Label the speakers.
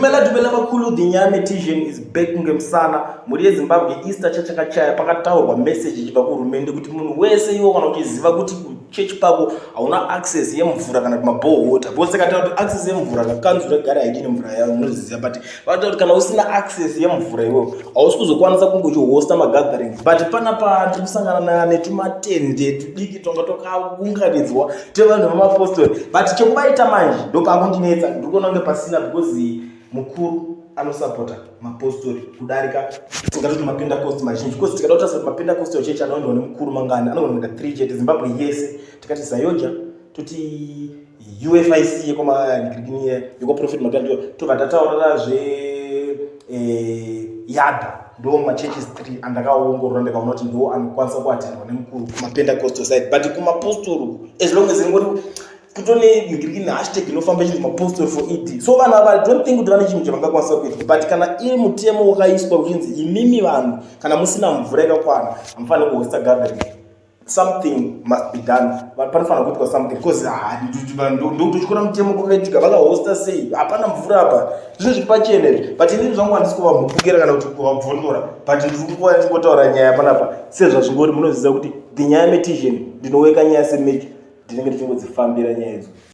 Speaker 1: Dumela dumela vakulu, the Nyametician is back ngemusana. Mhuri yeZimbabwe, Easter chachakachaya, pakataurwa message ichibva kuhurumende kuti munhu wese iwo kana uchiziva kuti kuchechi pako hauna access yemvura kana kuti maborehole water, because takataura kuti access yemvura kakanzura yagara haidi nemvura yayo, munozviziva. But vataura kuti kana usina access yemvura iwewo hausi kuzokwanisa kunge uchihosta magatherings. But panapa tiri kusangana netumatende tudiki twanga twakaunganidzwa twevanhu vemapostori, but chekuvaita manje ndopakundinetsa. Ndiri kuona kunge pasina, because mukuru anosapota mapostori kudarika tingatoti mapentecost mazhinji, because tikada kutarisa kuti mapentecostal church anoendwa nemukuru mangani, anogona kuita 3 chete Zimbabwe yese. Tikati ZAOGA, toti UFIC yekwaProphet Makandiwa, tobva tataurirazve YADA. Ndo machurches 3 andakaongorora, ndikaona kuti ndo anokwanisa kuatendwa nemukuru kumapentecostal side. But kumapostori, as long as ingori kutone migirikini hashtag inofamba ichinzi mapostori for ED, so vanhu ava, don't think kuti vane chinhu chavangakwanisa kuita. But kana iri mutemo wakaiswa uchinzi imimi vanhu kana musina mvura yakakwana hamufaniri kuhosta gathering, something must be done. Panofanira kuitwa something, because ndokutotyora mutemo kwakaitika. Vakahosta sei hapana mvura apa? Zvinhu zviri pachena izvi. But inini zvangu handisi kuvamhupukira kana kuti kuvabvondora, but ndiri kunguva ndichingotaura nyaya panapa sezvazvingori. Munoziva kuti the Nyametician, ndinoweka nyaya semechi, ndinenge ndichingodzifambira nyaya idzo.